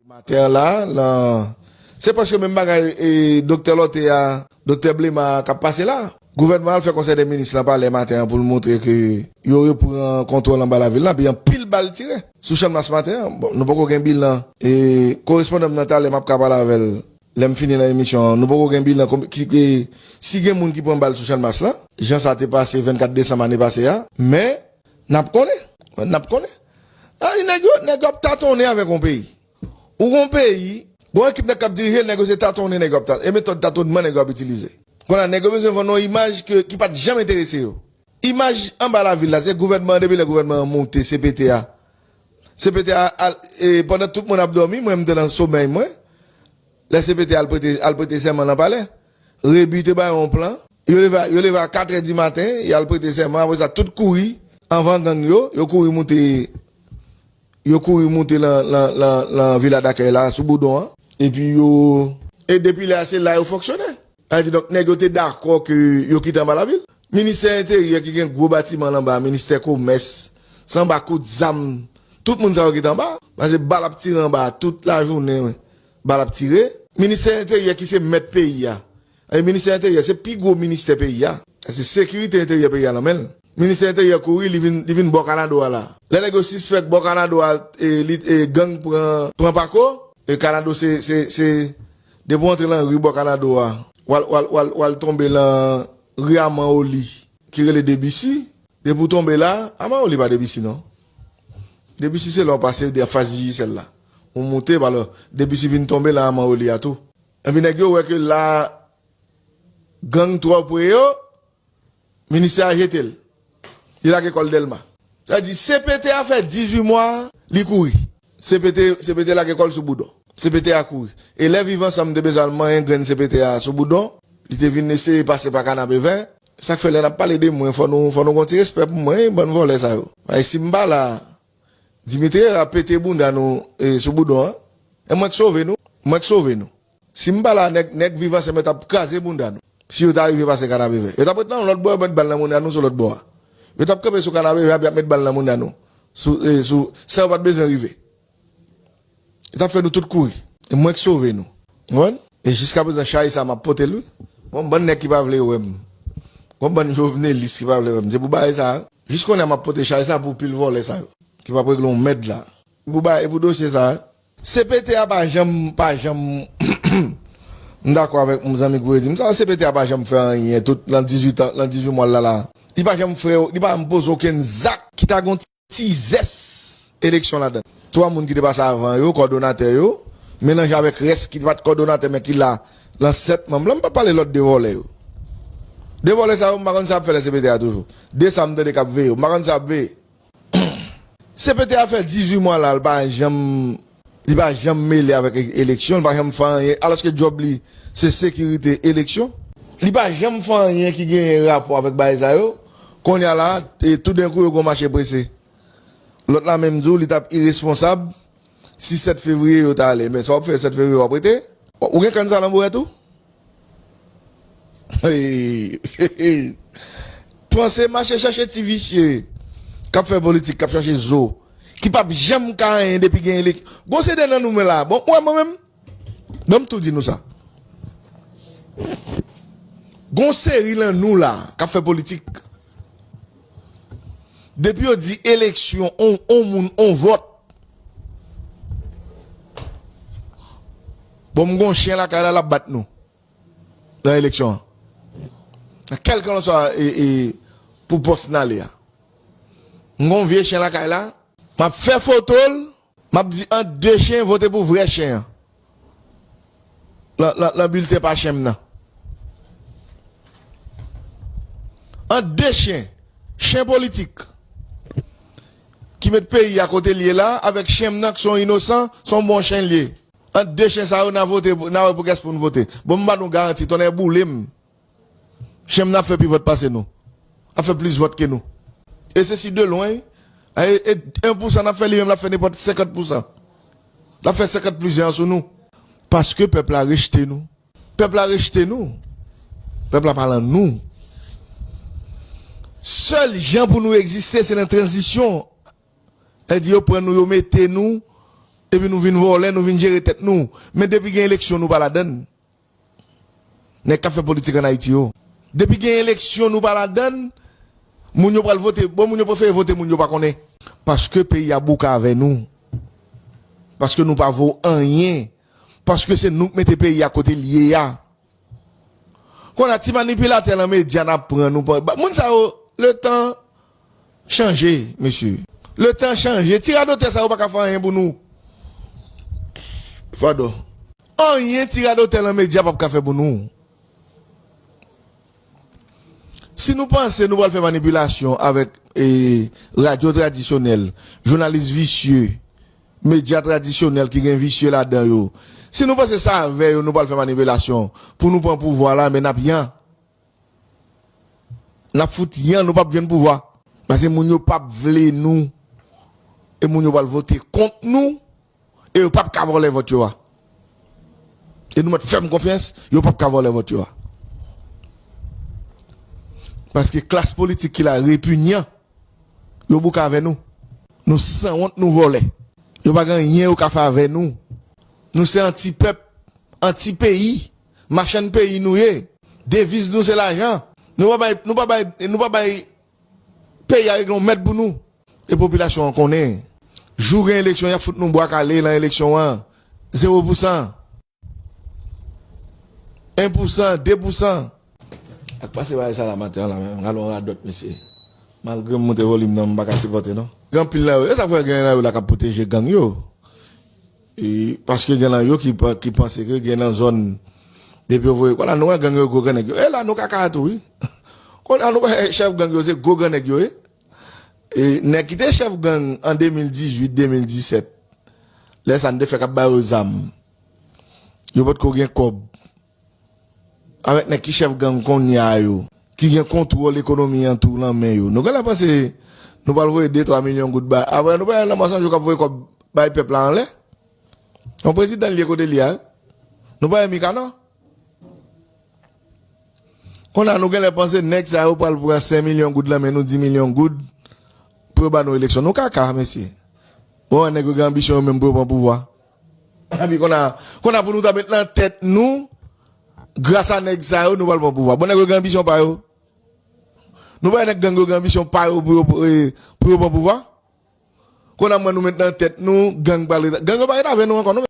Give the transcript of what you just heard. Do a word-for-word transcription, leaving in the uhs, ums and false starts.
Maten an la, lan, se prèske menm bagay e doktè Lòte a, doktè Blema a k ap pase la. Gouvènman al fè konsèy dè minis lan palè maten an pou l montre ke yo repran kontwòl anba lavil la, epi anpil bal tire sou Channmas maten an. Bon, nou poko gen bilan. E korespondan m nan talè m ap ka pale avè l lè m fini nan emisyon an. Nou poko gen bilan konm- ki, ki, si gen moun ki pran bal sou Channmas la, jan sa te pase vennkat desanm ane pase a. Men, n ap konnen. N ap konnen. Ay, nèg yo, nèg yo ap tatonnen avèk yon peyi. Ou gon peyi, gon ekip nèg k ap dirije l, nèg yo se tatonnen nèg yo ap ta- e metòd tatonnman nèg yo ap itilize. Kounye a, nèg yo bezwen vann yon imaj ke, ki pa t janm enterese yo. Imaj anba lavil la, se gouvènman an, depi lè gouvènman an monte, C P T a. C P T a, al, e, pandan tout moun ap dòmi, mwen m te nan somèy mwen. Lè C P T a al prete, al prete sèman nan palè. Rebu te bay yon plan. Yo leve, yo leve a katrè di maten, y al prete sèman. Apre sa, tout kouri, anvan gang yo, yo kouri moute, yo kouri moute lan, lan, lan, lan vila dakèy la, sou Boudon an. Epi yo, e depi lè a, se la yo fonksyone. Sa vle di, donk, nèg yo te dakò ke yo kite anba lavil. Ministè Enteryè ki gen gwo batiman l anba, ministè komès, se anba kout zam, tout moun sa yo kite anba. Paske bal ap tire anba tout lajounen, bal ap tire. Ministè Enteryè ki se mèt peyi a. E ministè Enteryè, se pi gwo ministè peyi a. Se sekirite enteryè peyi a nan men l. Ministè Enteryè kouri, li vin, li vin bò Kanado a la. Lè nèg yo sispèk bò Kanado a, e, li, e, gang pran, pran pako, e Kanado se, se, se, depi w antre lan ri bò Kanado a, w al, w al, w al, w al tonbe lan ri Aman Oli, ki rele Debisi. Depi w tonbe la, Aman Oli pa Debisi non. Debisi se lè w pase de fas Digicel la. Ou moute, pa lè Debisi vin tonbe lan Aman Oli a tou. Epi nèg yo wè ke la, gang twò pre yo, ministè a jete l. Li lage kò l Dèlma. Sa di, C P T a fè dizuit mwa, li kouri. C P T, C P T lage kò l sou Boudon. C P T a kouri. E lè Viv Ansanm te bezwen al manyen grenn C P T a sou Boudon, li te vin eseye pase pa Kanapevè. Sa k fè lè n ap pale de mwen, fò nou, fò nou gon ti respè pou mwen, bann vòlè sa yo. Paske si m pa la, Dimitri Herard pete bounda nou, e, sou Boudon an. E mwen k sove nou. Mwen k sove nou. Si m pa la, nèg, nèg Viv Ansanm yo t ap kraze bounda nou. Si yo ta rive pase Kanapevè. Yo t ap ret nan yon lòt bò, yo met bal nan mounda nou sou lòt bò a. Yo t ap kanpe sou Kanapevè, epi ap met bal nan mounda nou. Sou, e, sou, san yo pa t bezwen rive. Yo t ap fè nou tout kouri. E mwen k sove nou. Ou konprann? E jiskaprezan, chay sa, m ap pote l, wi. Bon, bann nèg ki pa vle wè m. Bon, bann jovenelis ki pa vle wè m. Se pou bagay sa, jis kounye a, m ap pote chay sa pou pil vòlè sa yo. Ki p ap regle yon mèd la. Pou bagay, pou dosye sa, C P T a pa janm, pa janm, m dakò avèk yon zanmi k voye di m sa, C P T a pa janm fè anyen, tout, lan dizuit an, lan dizuit mwa l la la. Li pa janm fè, li pa janm poze okenn zak ki ta gon ti zès eleksyon ladan. Twa moun ki te pase avan yo, kòdonatè yo, melanje avèk rès ki pa t kòdonatè, men ki la, lan sèt manm lan, m p ap pale lòt de vòlè yo. De vòlè sa yo, m pa konn sa y ap fè lè C P T a toujou. De sa m tande k ap veye yo, m pa konn sa y ap veye. C P T a fè dizuit mwa la, l pa janm, li pa janm mele avèk e-, eleksyon, li pa janm fè anyen, alòske djòb li se sekirite eleksyon. Li pa janm fè anyen ki genyen rapò avèk bagay sa yo. Kounye a la, e, toudenkou yo gon mache prese. Lòt la menm di w li t ap iresponsab si sèt fevriye yo ta ale. Men sa w ap fè sèt fevriye w ap rete? Ou gen kann sa nan bourèt ou? Hey, hey, hey. Panse mache chache ti visye k ap fè politik, k ap chache zo, ki p ap janm ka anyen depi gen elek-, gon seri de nan nou men la. Bon, ou wè mwen menm? Ban m tou di nou sa. Gon seri lan nou la k ap fè politik. Depi yo di eleksyon, on, on moun, on vòt. Bon, m gon chen lakay la, l ap bat nou. Nan eleksyon an. Kèlkanswa, e, e, pou pòs n ale a. M gon vye chen lakay la, m ap fè foto l, m ap di ant de chen, vote pou vrè chen an. Lan, lan, lan bilten pa chen m nan. Ant de chen, chen politik, ki met peyi a kote l ye la, avèk chen m nan, ki se yon inosan, se yon bon chen l ye. Ant de chen sa yo, n a vote, n a wè pou kiyès pou n vote. Bon, m ba nou garanti, tonnè boule m. Chen m nan ap fè pi vòt pase nou. Ap fè plis vòt ke nou. E se si de lwen, e, e en pousan n ap fè, li menm l ap fè nenpòt senkant pousan. L ap fè senkant plizyè an sou nou. Paske pèp la rejte nou. Pèp la rejte nou. Pèp la pa lan nou. Sèl jan pou nou egziste, se nan tranzisyon. Sa vle di yo pran nou, yo mete nou, Epi nou vin vòlè, nou vin jere tèt nou. Men depi gen eleksyon, nou pa ladann. Nèg k ap fè politik ann Ayiti yo. Depi gen eleksyon, nou pa ladann. Moun yo pral vote, bon, moun yo prefere vote moun yo pa konnen. Paske peyi a bouke avè nou. Paske nou pa vo anyen. Paske se nou k mete peyi a kote l ye a. Kounye a, ti manipilatè nan medya n ap pran nou. Moun sa yo, letan chanje, mesye. Letan chanje. Ti radotè sa yo pa ka fè anyen pou nou. Padon. Anyen ti radotè nan medya p ap ka fè pou nou. Si nou panse nou pral fè manipilasyon avèk, e, radyo tradisyonèl, jounalis visye, medya tradisyonèl ki gen visye ladan yo, si nou panse se avè yo nou pral fè manipilasyon pou nou pran pouvwa la, men n ap yan. N ap fout yan, nou p ap jwenn pouvwa. Paske moun yo p ap vle nou. E moun yo pral vote kont nou. E yo p ap ka vòlè vòt yo a. E nou mèt fè m konfyans, yo p ap ka vòlè vòt yo a. Paske klas politik ki la repinyan, yo bouke avè nou. Nou sanwont, nou vòlè. Yo pa gen anyen yo ka fè avè nou. Nou se anti-pèp, anti-peyi, machann peyi nou ye. Deviz nou se lajan. Nou pa bay, nou pa bay, nou pa bay peyi a regle yon mèd pou nou. E popilasyon an konnen. Jou gen eleksyon, y ap fout nou bwa kale nan eleksyon an. Zewo pousan. En pousan, de pousan. Ak pase bagay sa la maten an la menm, gade yon radòt, mesye. Malgre m moute volim nan, m pa ka sipòte non. Gen anpil nan yo, e sa k fè gen nan yo la k ap pwoteje gang yo. E, paske gen nan yo ki pa, ki panse ke gen nan zòn, depi yo voye, kounye a nou wè gang yo gwo grannèg yo. E la nou kaka a tou, wi. Kounye a nou wè chèf gang yo se gwo grannèg yo ye. E, nèg ki te chèf gang an de mil dizuit, de mil disèt, lè sa n te fèk ap ba yo zam. Yo potko gen kòb. Avèk nèg ki chèf gang kounye a yo, ki gen kontwòl ekonomi an tou nan men yo. Nou genlè panse nou pral voye de twa milyon goud bay. Apre, nou pa wè Lanmò Sanjou k ap voye kòb bay pèp la anlè? Yon prezidan l ye kote l ye a, wi. Nou pa wè Mika non? Kounye a nou genlè panse nèg sa yo pral pran senk milyon goud nan men nou, dis milyon goud, pou yo ba nou eleksyon. Nou kaka, mesye. Bon, nèg yo gen anbisyon yo menm pou yo pran pouvwa. Epi kounye a, kounye a pou nou ta met nan tèt nou, gras a nèg sa yo, nou pral pran pouvwa. Bon, nèg yo gen anbisyon pa yo. Nou pa wè nèg gang yo gen anbisyon pa yo pou yo, e, pou yo pran pouvwa. Kounye a mwen nou met nan tèt nou, gang pral rete, gang yo pa rete avè nou ankò non.